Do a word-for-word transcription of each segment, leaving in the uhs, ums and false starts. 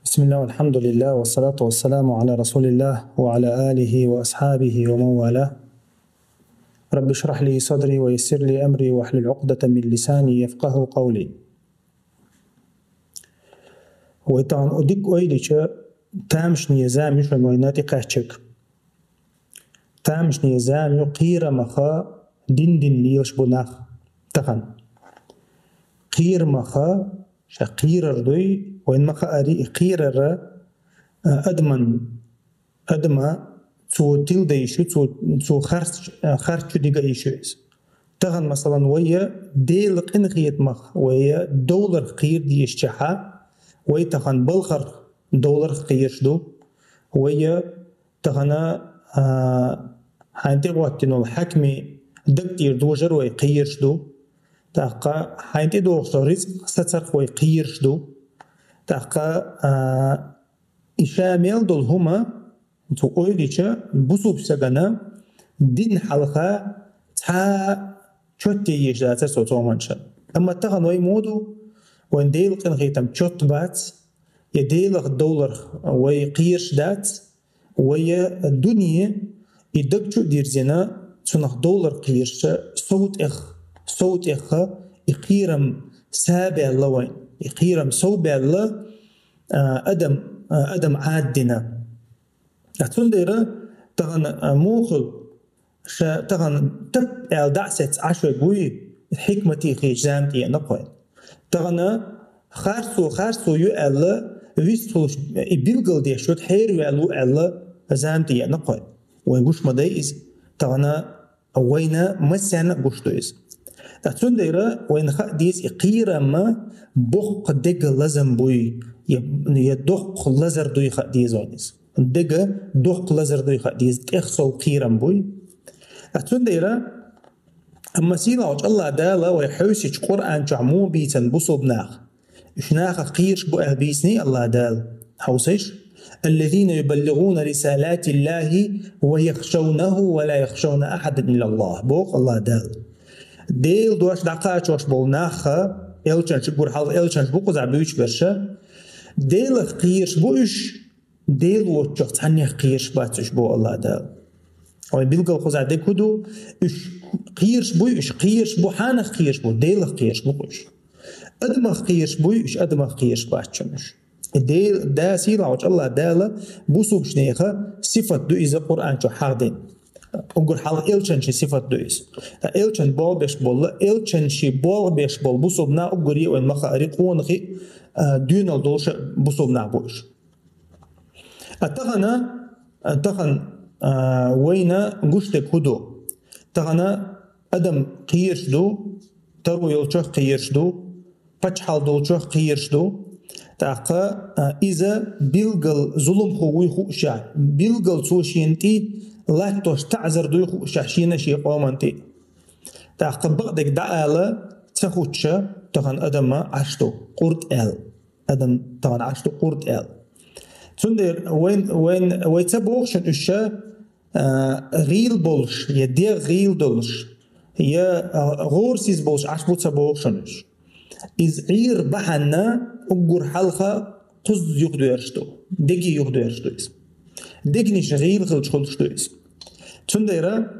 بسم الله والحمد لله والصلاة والسلام على رسول الله وعلى آله وأصحابه ومن والاه. رب اشرح لي صدري ويسر لي أمري واحلل عقدة من لساني يفقه قولي. Вай тахан дика ойла йича, тамашийна зама ю шоана вайна тӀакхаьчнарг. Тамашийна зама ю, кхерамах дин-дин лелаш ба нах тахан. Кхерамах, ша кхерар дуй, вайна ма хаъара, и кхерар, а, адаман, адама цо тиладе йиш я, цо, цо харц, харц чу дига йиш я из. Тахан, масала, вай Даьла къинхетамах, вай довларх кхера дезача хана, вай тахан балхарх, довларх кхераш да. Вай тахан, а, хьайна тӀагӀоттаенна дола хьакимий даг тӀера дожар вай кхераш да. ТӀаккха хьайна тӀадоагӀаш дола ризкъ сацарх вай кхераш да. ТӀаккха, а, и ша мел дола хӀама, цу ойла йича, бусалба сагана дина хьалха цхьа чот е езаш дацар цу цоманша. Амма тахан вай мо ду, вайна Даьла къинхетам чот бац, е Даьлах, довларх вай кхераш дац, вай дуне и даг чу а дирзина, цунах довларх кхераш, сов тӀех, сов тӀех и кхерам сабаьлла вайна, и кхерам совбаьлла, а, адам, а, адам Ӏаддина. А цундела тахан, а, мухул ша тахан тап аьлла дӀа а сецна Ӏаш вай гуй, хьикмате хеташ зама тӀаена кхой. Тахан харцо, харцо ю аьлла, вистхулаш и билгалдеш ва, хьерваьлла ву аьлла, зама тӀаена кхой. Вайна гуш ма дай из. Тахан вайна массанна а гуш ду из. ТӀаккха цундела вайна хаа деза, и кхерам боккха дега лазам буй, е, е доккха лазар дуй хаа деза вайна из. Дега доккха лазар дуй хаа деза, тӀех сов кхерам буй. ТӀаккха цундела, амма сийлахьчу АллахӀ Дала вай хьовсачу Къуръан чохь муха бийцина бусалба нах, уьш нахах кхераш бу аьлла бийциний АллахӀ Дала? Хьовсийша: «الذين يبلغون رسالات الله ويخشونه ولا يخشون أحدا إلا الله», боху АллахӀ Дала. Делан дош дӀакхачош болу нах, элчанаш, уггар хьалха элчанаш бу кхузахь буьйцуш берш, Делах кхераш бу уьш, Дела воцчух цхьаннех кхераш бац уьш, боху АллахӀ Дала. Вай билгал кхузахь дерг хӀун ду? Уьш кхераш буй, уьш кхераш бу, хьанах кхераш бу? Делах кхераш бу уьш. Адамах кхераш буй, уьш адамах кхераш бац уьш. Дела, Да сийлахьчу АллахӀ Дала бусалбачу нехан сифат ду иза Къуръан чу хьахдина. Уггар хьалха элчанийн сифат ду иза. Ткъа элчан болх беш болу, элчанийн болх беш болу бусалба нах уггаре а вайна ма хаъара къонахий, а, доьналла долуш бусалба нах бу уьш. А тахана, а, тахан, а, вайна гуш дерг хӀун ду? Тахана адам кхераш ду, таро йолчух кхераш ду, пачхьалкх долчух кхераш ду. ТӀаккха, а, иза билггал зуламхо вуй хуушехь, билггал цо шена тӀе латтош таӀзар дуй хуушехь шена шен къоман тӀе. ТӀаккха бакъдерг дӀаала ца хӀуттуш, тахана адам Ӏаш ду, къурд аьлла. Адам тахана Ӏаш ду къурд аьлла. Цундела вайн, вайн, вай ца боху шуна уьш, а, гӀийла болуш, я дегӀ гӀийла долуш, я, а, гӀорасиз болуш Ӏаш бу ца боху шуна уьш. Иза Ӏийр бахьана уггар хьалха кхузза юхадоьрзуш ду, деге юхадоьрзуш ду иза. Дегнаш гӀийла хилча хуьлуш ду иза. Цундела,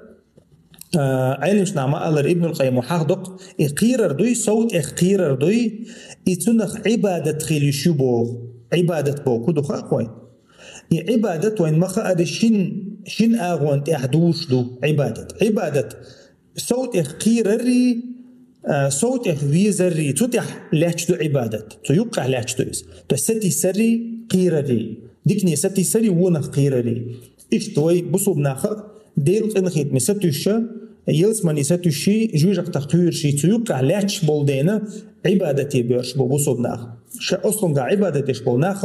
а, Ӏеламнаха ма-аллара, Ибнул Къаййима хьахдокху, и кхерар дуй, сов тӀех кхерар дуй, и цунах Ӏибадат хила йиш ю боху. Ӏибадат боху хӀун ду хаьа вайна? И Ӏибадат вайна ма хаъара шин, шин агӀонна тӀехь дуьйцуш ду Ӏибадат. Ӏибадат сов тӀех кхераррий, а, сов тӀех везаррий, цу тӀехь лаьтташ ду Ӏибадат. Цу юккъехь лаьтташ ду иза. То есть сатийсаррий, кхераррий. Дикане сатийсаррий, вонах кхераррий. Иштта вай бусалба наха Делан къинхетаме сатуьйсуш, ялсамане сатуьйсуш, жоьжахатех кхоьруш, цу юккъехь лаьтташ болу дела, Ӏибадате боьрзуш бу бусалба нах. Ша ослуьнгахь Ӏибадат деш болу нах,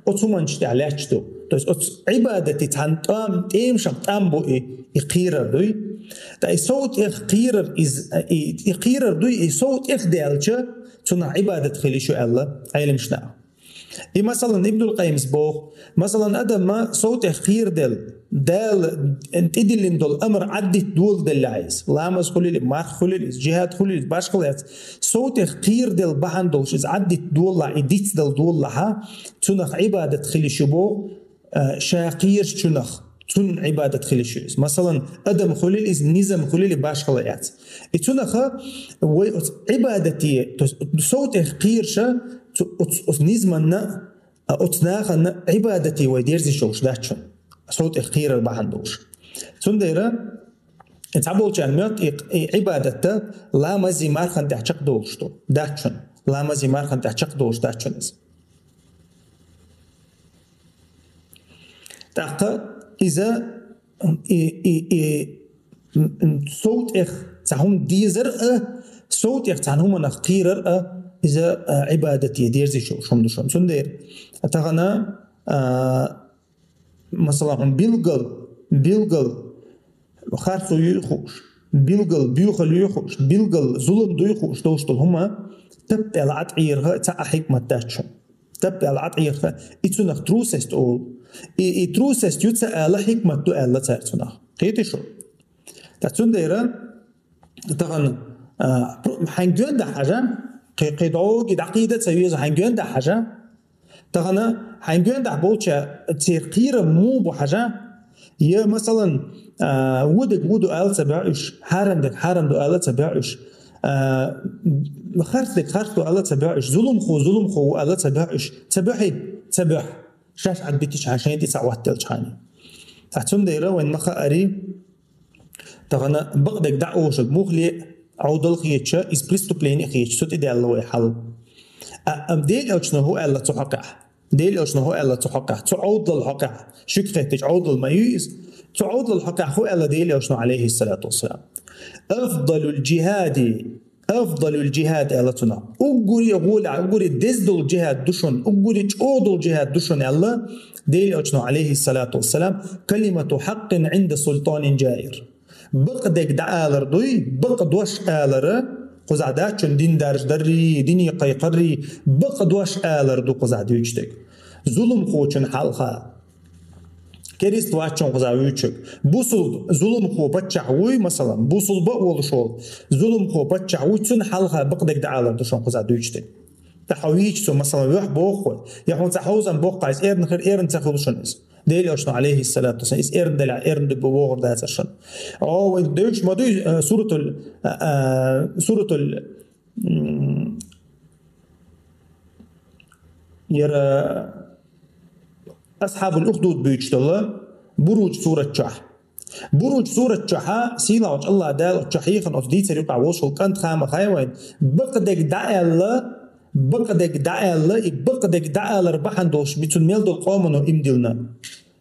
оцу хӀуманаш тӀехь лаьтташ ду. То есть оцу Ӏибадате цхьана тӀом, тӀемашах тӀом бу и, и кхерар дуй. Ткъа и сов тӀех кхерар, иза, и, и кхерар дуй, и сов тӀех даьлча, цунах Ӏибадат хила йиш ю аьлла Ӏеламнаха. И, масалан, Ибнул Къаййимас боху, масалан, адамна сов тӀех кхераделла, Дала тӀедиллина долу амар Ӏаддитта доладелла иза. Ламаз хуьлийла, марха хуьлийла иза, жихӀад хуьлийла иза, башхалла яц. Сов тӀех кхераделла бахьана долуш иза Ӏаддитта долалахь, и дицдала долалахьа, цунах Ӏибадат хила йиш ю боху, а, ша кхерачунах, цунна Ӏибадат хила йиш ю иза. Масалан, адам хуьлийла иза, низам хуьлийла, башхалла яц. И цунаха вай оцу Ӏибадате, то есть сов тӀех кхераша, цу, оцу, оцу низаманна, а, оцу нахана Ӏибадате вай дерзийта йиш йолуш дац шуна, сов тӀех кхерар бахьана долуш. Цундела и цхьаболчарна моьтту и, и Ӏибадатта ламазий мархан тӀехь чекхдолуш ду, дац шуна. Ламазий мархан тӀехь чекхдолуш дац шуна иза. ТӀаккха иза, и, и, и, м, м, сов тӀех цхьа хӀума дезар а, сов тӀех цхьана хӀуманах кхерар а, иза, а, Ӏибадате дерзийта йиш йолуш хӀума ду шуна. Цундела тахана, а, масала, хӀума билггал, билггал харцо юй хууш, билггал боьхалла юй хууш, билггал зулам дуй хууш долуш долу хӀума таппаьлла Ӏад Ӏийрха цхьа а хьикмат дац шуна. Таппаьлла Ӏад Ӏийрха, и цунах трусость олу. И, и трусость ю ца ала, хьикмат ду аьлла цара цунах. Кхетий шу? Ткъа цундела тахана, а, хьайн гоьн дахь хьажа, кхе, кхе дӀоге дӀакхийда а ца веза, хьайн гоьн дахь хьажа. Тахана хьайн гоьн дахь болча церан кхерам муха бу хьажа? Я, масалан, а, вон дерг вон ду ала ца бохьу уьш, хьарам дерг хьарам ду ала ца бохьу уьш, а, харц дерг харц ду ала ца бохьу уьш, зуламхо зуламхо ву ала ца бохьу уьш, ца бохьий, ца бохьу. Шаьш Ӏад битичхьана, шайна тӀе ца Ӏоттаделчхьана. Ткъа цундела вайн ма хаари, тахана бакъдерг дӀа а олуш, муххале а Ӏовдал хеташ, иза преступление хеташ, цу тӀе даьлла вай хьал. А, а Делан Элчано хӀун аьлла цу хьокъехь? Делан Элчано хӀун аьлла цу хьокъехь? Цу Ӏовдалал хьокъехь, шуьга хеттачу Ӏовдал ма ю иза. Цу Ӏовдалал хьокъехь хӀун аьлла Делан Элчано, Ӏалайхиссалату вассалам? Афдалул джихади, афдалул джихад аьлла цунах. Уггаре а гӀолехь, уггаре деза долу джихад ду шуна, уггаре чӀогӀа долу джихад ду шуна аьлла Делан Элчано, Ӏалайхиссалату вассалам, калимату хьаккъин Ӏинда султанин джаир. Бакъдерг дӀаалар дуй, бакъ дош алара, кхузахь дац шуна дин даржадаррий, дине кхайкхаррий, бакъ дош алар ду кхузахь дуьйцуш дерг. Зуламхочун хьалха. Керист вац шуна кхузахь вуьйцург. Бусулба зуламхо паччахь вуй, масалан, бусулба а волуш волу зуламхо паччахь вуй, цунна хьалха бакъдерг дӀаалар ду шуна кхузахь дуьйцуш дерг. ТӀаккха хьо вийча цо, масалан, вуьйхь боху хьо, я хьуна цхьа хьовзам боху, иза эрна хир, эрна ца хуьлу шуна иза. Делан Элчано, Ӏалайхиссалату вассалам, иза эрна делахь, эрна ду бохур дацара шуна. О, вайн девзаш ма дуй, э, суратул, э, э, суратул, м, яра Асхьабул Ухдуд буьйцуш долу Буруж сурат чохь. Буруж сурат чохьа сийлахьчу АллахӀ Дала оцу чохь хьехна оцу дийцар юкъахь волуш волу кӀант хама хай вайн, бакъдерг дӀааьлла, бакъдерг дӀааьлла, и бакъдерг дӀаалар бахьана долуш, цунна мел долу къомано иман диллина.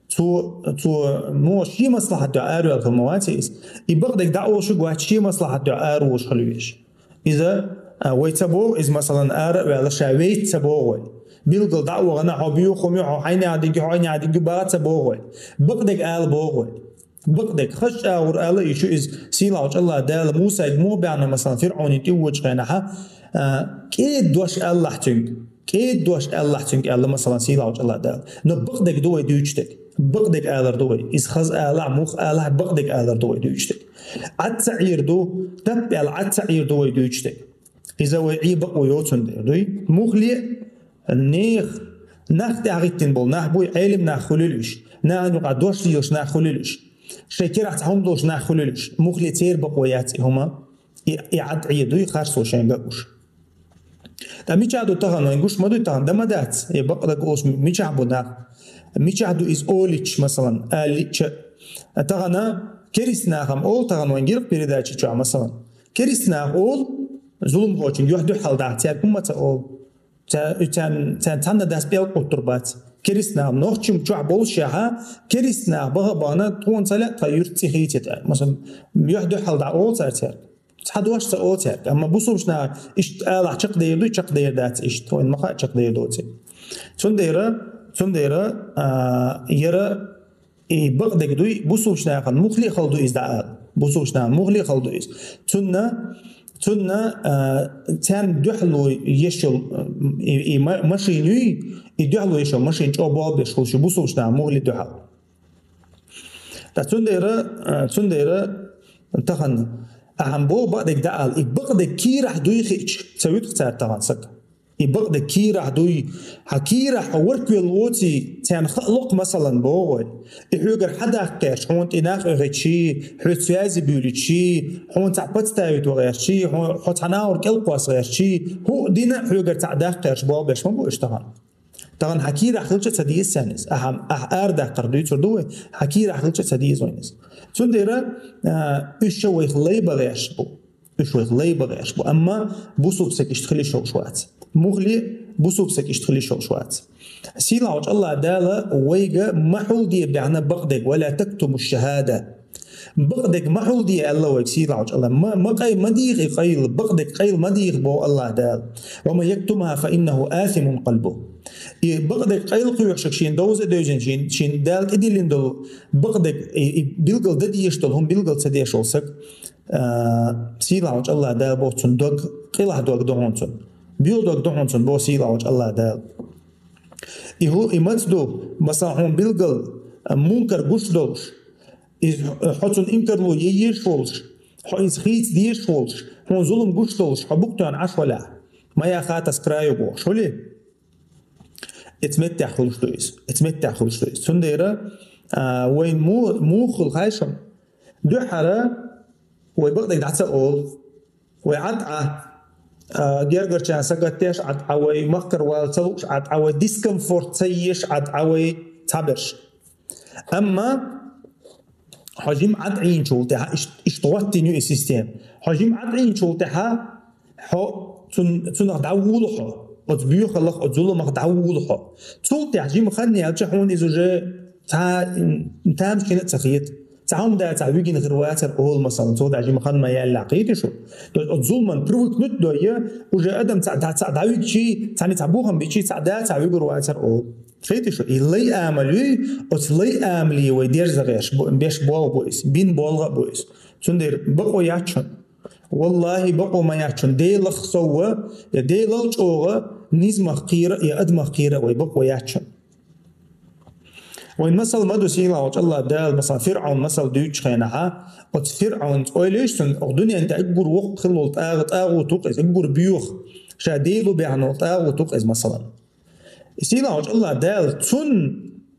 Цо, цо, ну, шен маслахьат дуьхьа араваьлла хила ма вац иза. И бакъдерг дӀаолуш вац, шен маслахьат дуьхьа араволуш хила везаш. Иза, а, вай ца боху, иза, масалан, ара а ваьлла, ша вейца ца боху вай. Билггал дӀа а вахана, хьо боьху хӀума ю, хьо хьайнехь дигги, хьо хьайнехь дигги баха ца боху вай. Бакъдерг ала боху вай. Бакъдерг, хаза чӀагӀур ала йиш ю иза, сийлахьчу АллахӀ Дала Мусайга муха баьхна, масалан, ФирӀавнна тӀе вочу хенахьа, а, кӀеда дош алалахь цуьнга. КӀеда дош алалахь цуьнга аьлла, масалан, сийлахьчу АллахӀ Дала. Но бакъдерг ду вай дуьйцуш дерг. Бакъдерг алар ду вай. Иза хаза алахь, муха алахь, бакъдерг алар ду вай дуьйцуш дерг. Ӏад ца Ӏийр ду, таппаьлла Ӏад ца Ӏийр ду вай дуьйцуш дерг. Иза вай Ӏе бакъо йоцун дер дуй. Муххале а, нех, нах тӀаьхьахӀиттина болу нах буй, Ӏелим нах хуьлийла уьш, нахана юкъахь дош лелаш нах хуьлийла уьш, шайн керахь цхьа хӀума долуш нах хуьлийла уьш. Муххале церан бакъо яц и хӀума, и, и Ӏад Ӏе дуй, харцо шайн ган уьш. Ткъа мичахь ду тахана, вайн гуш ма дуй тахана, дан ма дац, и бакъдерг олуш мичахь бу нах? Мичахь ду иза олуьйтуш, масалан, аллича? Тахана керист нахам олу, тахана вайн гира передача чохь, масалан. Керист нах олу, зуламхочун юьхь-дуьхьал дахь, цаьрга хӀумма ца олу. Ца-, царна, царна цхьанна дас пӀелг къуттур бац. Керист нах, нохчим чохь болуш яхьа, керист нах баха а бахана, тхуна ца лаьа тхан юьрта цӀе хийцийта. Масалан, юьхь-дуьхьал дӀа олу цара цаьрга. Цхьа дош ца олу цаьрга. Амма бусулбачу наха иштта алахь чекхдер дуй, чекхдер дац иштта. Вайн ма хаьа чекхдер доций. Цундела, цундела, а, яра и бакъдерг дуй, бусулбачу нахана муххале а хала ду иза дӀаала. Бусулбачу нахана муххале а хала ду иза. Цунна Цунна, а, царна дуьхьало еш йола, и, и ма-, машин юй, и дуьхьало еш йола машин чӀогӀа болх беш хул ши бусалба наха мухӀли дуьхьал. ТӀаккха цундера, а, цундера тахан ахьа бо бакъдерг дӀаала, и бакъдерг кийрахь дуй хиъча, ца вуьту цара тахан саг. И бакъдерг кийрахь дуй, хьа кийрахь хьо варквелла воций, царна хаа локх масалан богӀой. И хьоьгара хьадаккха гӀерташ, хьуна тӀе нах оьхичий, хьоьца связи буьйличий, хьуна цхьа подставить ван гӀертачий, хьо, хьо цхьа нагӀур кӀелкхосса гӀертачий, хӀуъ дина хьоьгара цхьа даккха гӀерташ болх беш ма бу уьш тахан. Тахан хьа кийрахь хилча ца деза царна иза. Ахьа, ахьа арадаьккхар дуьйцур ду вай, хьа кийрахь хилча ца деза вайна иза. Цундера, а, уьш ша вайх лай бан гӀерташ бу. Уьш вайх лай бан гӀерташ бу. Амма бусалба саг иштта хила йиш йолуш вац. МухӀли бусалба саг иштта хила йиш йолуш вац. Сийлахьчу АллахӀ Дала вайга ма хьулде баьхна бакъдерг, «ولا تكتموا الشهادة». Бакъдерг ма хьулде аьлла вайга Сийлахьчу АллахӀ. Ма, ма къай-, ма дийха и къайла, бакъдерг къайла ма дийха боху АллахӀ Дала. «ومن يكتمها فإنه آثم قلبه». И бакъдерг къайла кхоьхьуш шена довза а девзина, шена, шена Дала тӀедиллина долу бакъдерг, и, и билгал дан дезаш долу хӀума билгал ца деш волу саг, а, Сийлахьчу АллахӀ Дала боху цуьнан дог, къилахь дог ду хьуна цуьнан. Боьха дог ду хьуна цуьнан боху Сийлахьчу АллахӀ Дала. И хӀу, и маца ду, масала, хьуна билгал, а, мункар гуш долуш, иза хьо цунна инкарло ян езаш волуш, хьо иза хийца дезаш волуш, хьуна зулам гуш долуш, хьо букъ тоьхна Ӏаш валахь, ма яха тас краю бохуш, хуьлий? Эца меттехь хуьлуш ду иза. Эца меттехь хуьлуш ду иза. Цундела, а, вайн му-, муха хуьлу хаьий шуна? Дуьххьара вай бакъдерг дӀа ца олу. Вай Ӏад Ӏа, а, гергарчарна сагатдеш Ӏад Ӏа, вай махкара вала ца лууш Ӏад Ӏа, вай дискомфорт ца езаш Ӏад Ӏа вай цхьаберш. Амма хьо жима Ӏад Ӏийначул тӀаьхьа, иш-, иштта гӀоттийна ю и система. Хьо жима Ӏад Ӏийначул тӀаьхьа хьо цун-, цунах дӀавулу хьо. Оцу боьхаллах, оцу зуламах дӀавулу хьо. Цул тӀаьхьа жима хан яьлча хьуна иза уже цхьа, м, тамашийна а ца хета. Цхьа хӀума да цхьа вигина хир вацар олу, масалан, цо дӀа жима хан ма яьллахь, кхетий шу? То есть оцу зуламан привыкнуть дой, уже адам цхьа, цхьа, цхьа дӀавигчий, цхьаьна цхьа бохам бичий, цхьа да цхьа вигур вацар олу. Кхетий шу? И лай амал юй, оцу лай амале вай дерза гӀеш бу-, беш болх бу иза, бин болх а бу иза. Цундела бакъо яц шуна. Валлахи, бакъо ма яц шуна. Делах совгӀа, я Делал чӀогӀа, низамах кхера, я адамах кхера вай бакъо яц шуна. Вайн масал ма ду, Сийлахьчу АллахӀ Дала, масалан, ФирӀавн масал дуьйцучу хенахьа, оцу ФирӀавнца ойла йиш цунна, оха дуьнен тӀехь уггар воккха хилла волу тӀагӀа-, тӀагӀут ву-кх иза, уггар боьха, ша Дело баьхна волу тӀагӀут ву-кх иза, масалан. Сийлахьчу АллахӀ Дала цунна,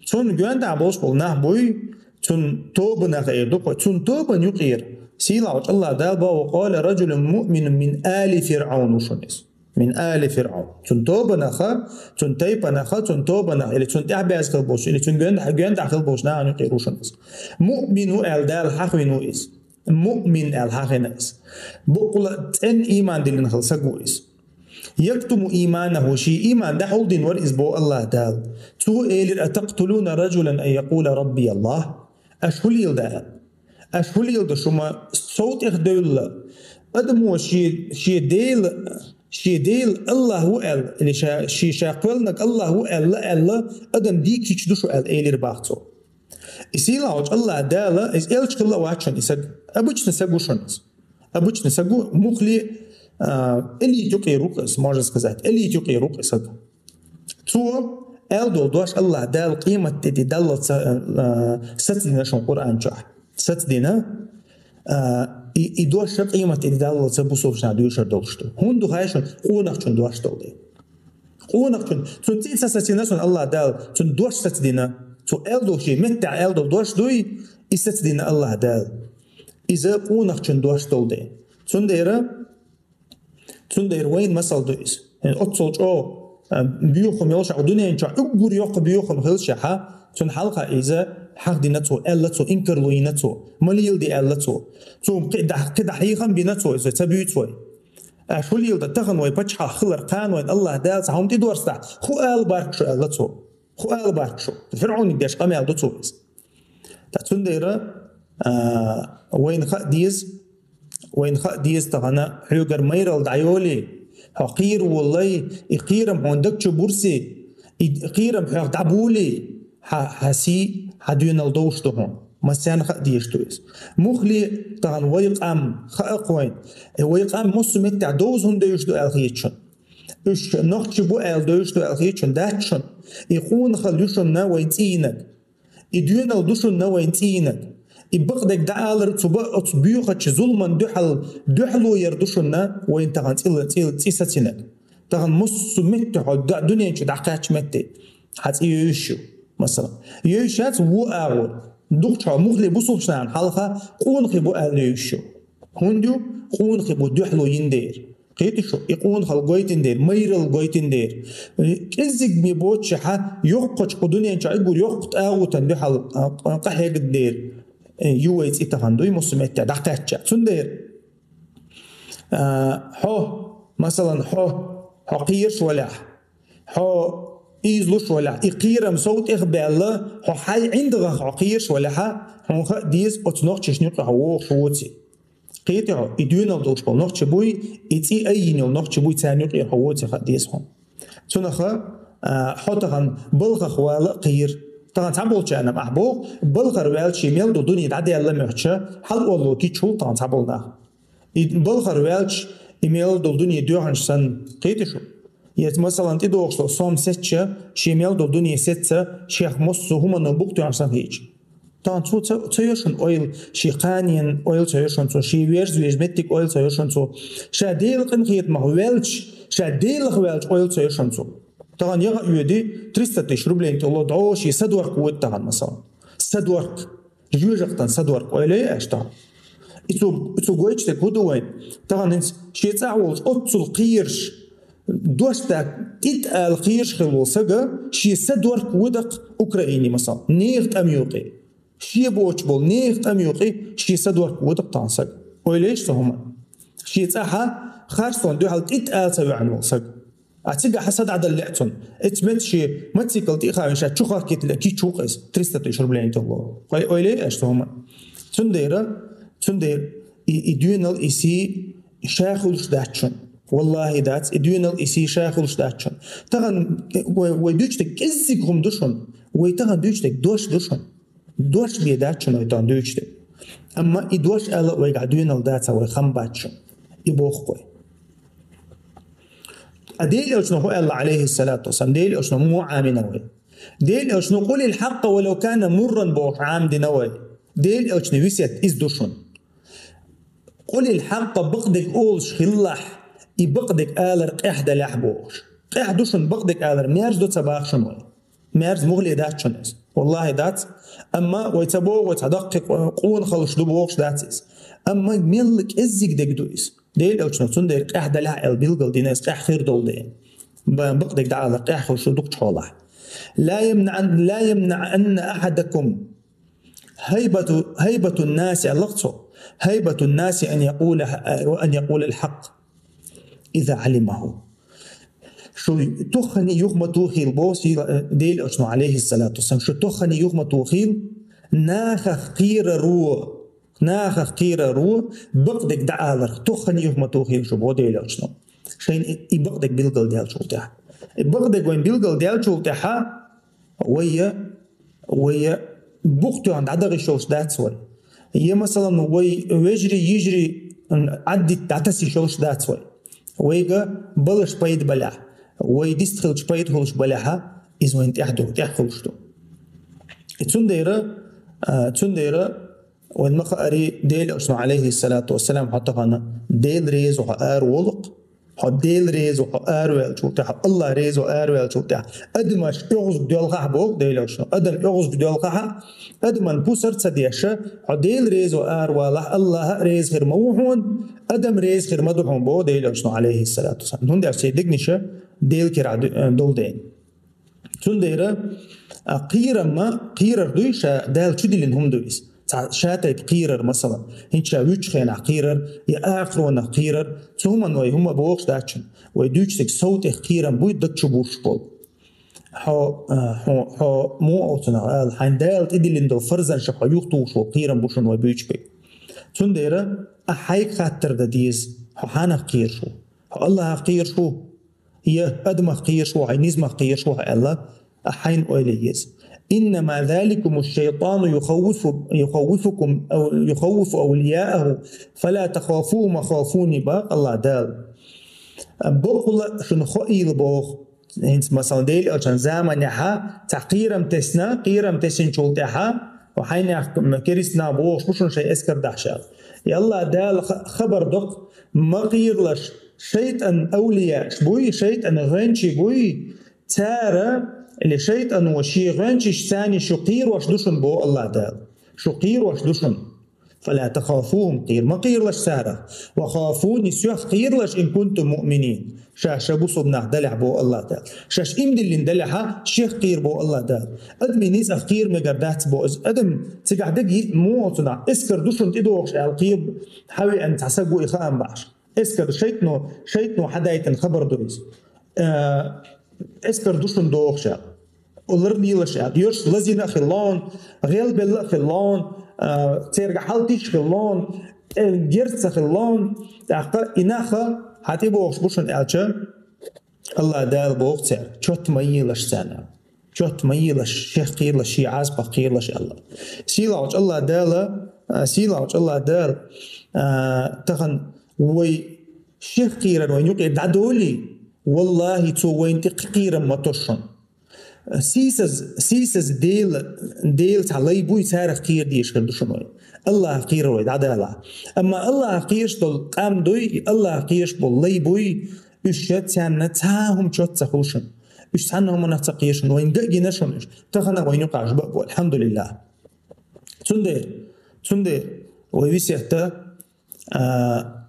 цунна гоьнтахь болуш болу нах буй, цунна тобанах эр ду-кх, цунна тобанна юкъера. Сийлахьчу АллахӀ Дала боху: «وقال رجل مؤمن من آل فرعون» ву шуна иза. Мин али ФирӀавн. Цунна тобанаха, цунна тайпанаха, цунна тобанаха, или цунна тӀаьхьабаьза хила болуш, или цунна гоьнда-, гоьнда хила болуш нахана юкъера ву шуна иза. Муъмин ву аьлла Дала хьахийна ву иза. Муъмин аьлла хьахийна иза. Букъула цӀена ийман диллина хила саг ву иза. Яктуму ийманаху, ший ийман дӀахьулдина вара иза боху АллахӀ Дала. Цо элира: «Атактулуна раджулан ан якъула Рабби Аллах?» Аша хӀун леладо аьлла? Аша хӀун леладо шу ма сов тӀехдевлла? Адамо шен, шен Дела, шен Дела АллахӀ ву аьлла, или ша, шен ша кхоьллинарг АллахӀ ву аьлла, аьлла, адам дийкича ду шу аьлла, элира бах цо. И сийлахьчу АллахӀ Дала, иза элча хилла а вац шуна и саг. Обычный саг ву шуна иза. Обычный саг ву, мухли, а, элит юкъера ву-кх иза, можно сказать, элит юкъера ву-кх и саг. Цо аьлла долу дош АллахӀ Дала къемат тӀе де даллалца, а, сацдина шуна Къуръан чохь. Сацдина, а, и, и дош ша къемат тӀе де даллалца бусалба наха дуьйцур долуш ду. ХӀунда ду хаьий шуна, къонахчун дош долу де. Къонахчун, цунна цӀе ца сацдина шуна АллахӀ Дала, цунна дош сацдина. Цо аьлла долу шен меттехь аьлла долу дош дуй, и сацдина АллахӀ Дала. Иза къонахчун дош долу де. Цундела Цундела вайна масал ду иза. Оццул чӀогӀа, а, боьха хӀума йолуш, хьо дуьнен чохь уггар йоккха боьха хӀума хилчахьа, цунна хьалха иза хьахдина цо, аьлла цо, инкарло йина цо, ма леладе аьлла цо. Цо кхидӀа-, кхидӀа хьехам бина цо, иза ца буьйцу вай. Аша хӀун леладо, тахана вай паччахьалкх хилар кхана вайна АллахӀ Дала цхьа хӀума тӀедорцахь, хӀун ала баркаш шу аьлла цо. ХӀун ала баркаш шу? ФирӀавниг деш къамел ду цо иза. Ткъа цундела, а, вайна хаа деза, вайна хаа деза тахана, хьоьгара майралла дӀайолий, хьо кхера волалий, и кхерам хьуна даг чу бурсий, и кхерам хьох дӀаболий, хьан, хьан сий, хьан доьналла довш ду хьуна. Массарна хаа дезаш ду иза. Мухли тахана вай къам хаа кхойн. Э, вай къам массу меттехь довза хӀунда девзаш ду аьлла хеташ шуна. Уьш нохчий бу аьлла девзаш ду аьлла хеташ шуна дац шуна. И къонахалла ю шуна вайн цӀийнаг. И доьналла ду шуна вайн цӀийнаг. И бакъдерг дӀаалар цу ба-, оцу боьхачу зуламан дуьхьал, дуьхьало яр ду шуна вайн тахана цӀила-, цӀила-, цӀе сацинарг. Тахана массу метте хьо да-, дуьнен чу дӀакхаьчча метте. Хьан цӀе йовзаш ю, масала. Йовзаш яц вон агӀор. Дукхачу хьо мухли бусулбачу нахана хьалха къонахий бу аьлла йовзаш ю. ХӀунда ю? Къонахий бу дуьхьало йина дера. Кхетий шу, и къонахалла гойтина дера, майралла гойтина дера. КӀеззиг ме боццушехь, йоккхачу кху дуьнен чохь уггар йоккха тӀагӀутан дуьхьал, а, къа-, къахьегна дера. Э, ю вай цӀе тахана дуй массу метте дӀакхаьчча. Цундела, а, хьо, масалан, хьо, хьо кхераш валахь, хьо ийзалуш валахь, и кхерам сов тӀех баьлла, хьо хьайн ӀиндагӀах хьо кхераш валахьа, хьуна хаа деза оцу нохчашна юкъа хьо вогӀуш воций. Кхетий хьо, и доьналла долуш болу нохчий буй, и цӀе айина йолу нохчий буй, царна юкъера хьо воций хаа деза хьуна. Цунах, а, хьо тахана балхах вала а кхийра. Тахана цхьаболчарна ахь боху, балхара ваьлча шен мел долу дуьне дӀадаьлла моьттуш, хьал олло гича хӀул тахана цхьаболу нах. И балхара ваьлча, и мел долу дуьне доьхьанаш санна, кхетий шу? Яц, масалан, тӀедогӀуш долу сом сецча, шен мел долу дуьне сецна, шех массо а хӀумано букъ тоьхна санна хеташ. Тахана цо ца, ца йо шуна ойла, шен кханенан ойла ца йо шуна цо, шен вежа-вежа меттиг ойла ца йо шуна цо. Ша Делан къинхетамах ваьлча, ша Делах ваьлча ойла ца йо шуна цо. Тахана яха оьди, триста тысяч рублей тӀе ло дӀо шен садорк вода тахана, масалан. Садорк. Жоьжахатан садорк, ойла йо аша тахана. И цу, и цу гойтуш дерг хӀун ду вайн? Тахана хӀинца шен цӀахь волчу оццул кхераш, дош даккха тӀитӀа ала кхераш хилла волу сага, шен садорк вода-кх Украине, масалан, нехан тӀам юкъе. Шен боцуш болу нехан тӀам юкъе шен садорк вода-кх тахана сага. Ойла йо аша цу хӀуманна. Шен цӀахь харцонна дуьхьал тӀитӀа ала ца ваьхьна волу сага. А цигахь са дӀадала лаьа цунна. Эцу метта шен мотоцикл тӀе а хьаьвна, ша чу хахкийта лаьа, кийча ву-кх иза, триста тысяч рублей тӀе ло. Ой-, ойла йо аша цу хӀуманна. Цундела, цундела и, и доьналла, и сий ша хуьлуш дац шуна. Валлахи, дац, и доьналла, и сий ша хуьлуш дац шуна. Тахана вай, вай дуьйцуш дерг кӀеззиг хӀума ду шуна. Вай тахана дуьйцуш дерг дош ду шуна. Дош бен дац шуна вай тахана дуьйцуш дерг. Амма и дош ала а вайгахь доьналла дацахь, вай хам бац шуна. И боху-кх вай. А Делан Элчано хӀун аьлла, Ӏалайхиссалату вассалам? Делан Элчано муха Ӏамийна вай? Делан Элчано «Къулил хьакъа ва лав кана мурран» бохуш Ӏамдина вай. Делан Элчано весет иза ду шуна. «Къулил хьакъа», бакъдерг олуш хилалахь, и бакъдерг алар къехь далахь бохуш. Къехь ду шуна бакъдерг алар, мерза ду ца боху шуна вай. Мерза мухле дац шуна иза. Валлахи, дац. Амма вай ца боху, вай цхьа даккхий къо-, къонахаллаш ду бохуш дац иза. Амма мелла кӀеззиг дерг ду иза. Делан Элчано цундела къехь далахь аьлла билгал дина иза, къехь хир долу дела. Ба-, бакъдерг дӀаалар къехь хилуш ду дукхачу хьолахь. «Ла ямнаъан-, ла ямнаъанна ахьадакум хьайбату, хьайбатун наси», аьлла-кх цо. «Хьайбатун наси ан якъула, ан якъулал хьакъ иза Ӏалимаху». Шу тоххане юха ма тухийла боху сий-, э, Делан Элчано, Ӏалайхиссалату вассалам, шу тоххане юха ма тухийла, нахах кхераро, нахах кхераро бакъдерг дӀааларх тоххане юха ма тухийла шу боху Делан Элчано. Шайна и, и бакъдерг билгал даьллачул тӀаьхьа. И бакъдерг вайн билгал даьллачул тӀаьхьа, вай я, вай я букъ тоьхна дӀадаха йиш йолуш дац вай. Я, масалан, вай вежарий, йижарий, м, Ӏаддитта дӀатаса йиш йолуш дац вай. Вайга балаш пайда балехь, вай дистхилча пайда хуьлуш балехьа, иза вайн тӀехь ду, тӀехь хуьлуш ду. И цундела, а, цундела вайн ма хаари, Делан Элчано, Ӏалайхиссалату вассалам, хьо тахана Дела реза хьо араволу-кх, хьо Дела реза хьо араваьллачул тӀаьхьа, Аллах реза хьо араваьллачул тӀаьхьа, адамаш оьгӀазгӀа доьлхахь боху Делан Элчано. Адам оьгӀазгӀа доьлхахьа, адаман пусар ца деш, хьо Дела реза хьо аравалахь, Аллах а реза хир ма ву хьуна, адам реза хир ма ду хьуна боху Делан Элчано, Ӏалайхиссалату вассалам. ХӀунда аьлча церан дегнаш Делан кирахь ду-, долу дела. Цундела, а, кхерам ма, кхерар дуй ша Дала чу диллина хӀума ду иза. Цхьа ша тайпа кхерар, масалан, хӀинца ша вуьйцучу хенахь кхерар, я ахаронах кхерар, цу хӀуманна вай хӀума бохуш дац шуна. Вай дуьйцу дерг сов тӀех кхерам буй даг чу бузуш болу. Хьо, а, хьо, хьо муха оцунах ала, хьайн Дала тӀедиллина долу фарзанашах хьо юхатухуш волу кхерам бу шуна вай буьйцуш берг. Цундела ахь хьайга хаттар дан деза, хьо хьанах кхераш ву? Хьо Аллахах кхераш ву? Я адамах кхераш ву хьо, я низамах кхераш ву хьо аьлла, ахь хьайна ойла е еза. «إنما ذلكم الشيطان يخوف، يخوفكم أو يخوف أولياءه فلا تخافوهم وخافون», боху АллахӀ Дала. Бакъ а шуна хоийла боху. ХӀинца, масала, Делан Элчан заманехьа цхьа кхерам тесна, кхерам тесначул тӀаьхьа, хьайнех керистанаш бохуш бу шуна шайн эскар дахьаш аьлла. И АллахӀ Дала ха-, хабар доккху, ма кхералаш, шайтӀан авлияаш буй, шайтӀан гӀоьнчий буй, цара, или шайтӀано шен гӀоьнчашца шу кхерош ду шуна, боху АллахӀ Дала. Шу кхерош ду шуна. «فلا تخافوهم», кхера ма кхералаш царах. «وخافون», соьх кхералаш, «إن كنتم مؤمنين», ша, ша бусулба нах далехь, боху АллахӀ Дала. Шаьш иман диллина далехьа, шех кхера, боху АллахӀ Дала. Адамийн ницкъах кхера мегар дац, боху иза. Адам цигахь дерг йиъ муха цунах, эскар ду шуна тӀедогӀуш аьлла, кхера хьавеана цхьа саг ву и хаам бахьаш. Эскар шайтӀано, шайтӀано хьадайтина хабар ду иза. Э, эскар ду шуна догӀуш аьлла. Ларлелаш аьлла. Йоьш лазийна а хилла вон, гӀелбелла а хилла вон, а, церга хьалтийша хилла вон, э, герз ца хилла вон, тӀаккха и нах хьа тӀебогӀуш бу шуна аьлча, АллахӀ Дала боху цаьрга, чот ма елаш царна. Чот ма елаш, шех кхералаш, шен Ӏазапах кхералаш аьлла. Сийлахьчу АллахӀ Дала, а, сийлахьчу АллахӀ Дала, а, тахана вай шех кхерар вайна юкъе дӀадолий, валлахӀи, цо вайна тӀе кхин кхерам ма тосшу. Сийсаз, сийсаз Дела, Дела цхьа лай буй, царах кхера дезаш хир ду шуна вай. АллахӀах кхерар вай дӀадалахь. Амма АллахӀах кхераш долу къам дуй, АллахӀах кхераш болу лай буй, уьш ша царна цхьа а хӀума чот ца хуьлу шуна. Уьш цхьанна хӀуманах ца кхера шуна, вайна ган а гина шуна уьш. Тахана вайна юкъахь бакъ бу, алхьамдулиллахӀ. Цундела, цундела вай весетта, а,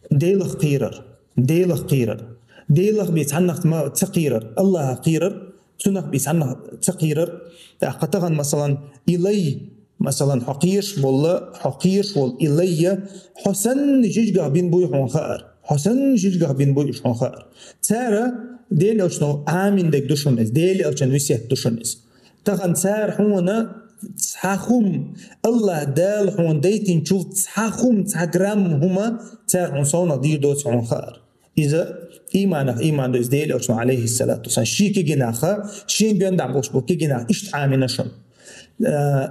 Делах кхерар, Делах кхерар, Делах бен цхьаннах ма ца кхерар, АллахӀах кхерар, цунах бен цхьаннах ца кхерар. ТӀаккха тахана, масалан, и лай, масалан, хьо кхераш болла, хьо кхераш волу и лай, хьо санна жижигах бина буй хьуна хаар, хьо санна жижигах бина буй уьш хьуна хаар. Цара Делан Элчано Ӏамийна дерг ду шуна иза, Делан Элчан весет ду шуна иза. Тахана цара хьуна цхьа хӀума, АллахӀ Дала хьуна дайтинчул цхьа хӀума, цхьа грамм хӀума цара хьуна совнах дийр доцу хьуна хаар. Иза ийманах ийман ду иза Делан Элчано, Ӏалайхиссалату вассалам. Шен кегийнах, шен гонаха болуш болу кегийнах иштта Ӏамийна шуна. Э,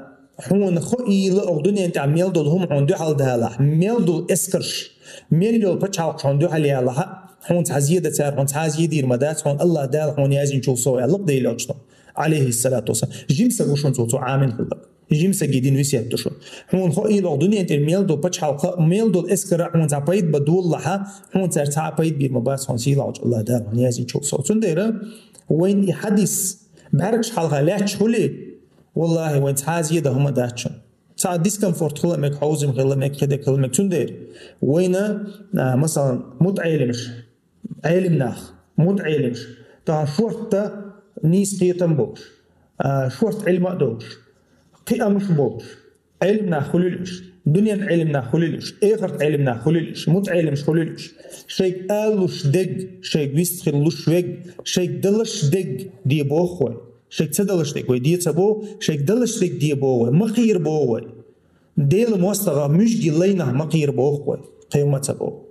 хьуна хоийла оха дуьнен тӀехь мел долу хӀума хьуна дуьхьал далахь, мел долу эскарш, мел йолу пачхьалкхаш хьуна дуьхьал ялахь, хьуна цхьа зе дан цара, хьуна цхьа а зе дийр ма дац, хьуна АллахӀ Дала хьуна яздинчул сов, аьлла Делан Элчано, Ӏалайхиссалату вассалам. Жима саг ву шуна цо, цо Ӏамийна хилла. Жима саге дина весет ду шуна. Хьуна хоийла оха дуьнен тӀера мел долу пачхьалкха, мел долу эскара хьуна цхьа пайда бан долалахь, хьуна цара цхьа а пайда бийр ма бац, хьуна сийлахьчу АллахӀ Дала хьуна яздинчул сов. Цундела вайна и хьадис бӀаьргаш хьалха лаьтташ хуьлий, валлахӀи, вайна цхьа а зе дан хӀума дац шуна. Цхьа дискомфорт хила мега, хьовзам хила мега, кхидерг хила мега. Цундела вайна, а, масалан, мутаӀелимаш, Ӏелим нах, мутаӀелимаш, тахана шортта нийса кхетам болуш, а, шортта Ӏилма а долуш, кхиамаш болуш, Ӏелим нах хуьлийла уьш, дуьненан Ӏелим нах хуьлийла уьш, эхартан Ӏелим нах хуьлийла уьш, мутаӀелимаш хуьлийла уьш, шайга алалуш дерг, шайга вистхила луш верг, шайга далаш дерг де боху вай. Шайга ца далаш дерг вай де ца боху, шайга далаш дерг де боху вай, ма кхера боху вай. Делан мостагӀа муьжги лайнах ма кхера боху вай, кхин ма ца боху.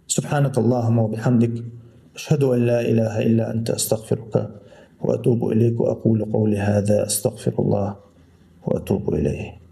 سبحانك اللهم وبحمدك، أشهد أن لا إله إلا أنت، أستغفرك وأتوب إليك، وأقول قولي هذا، أستغفر الله وأتوب إليه.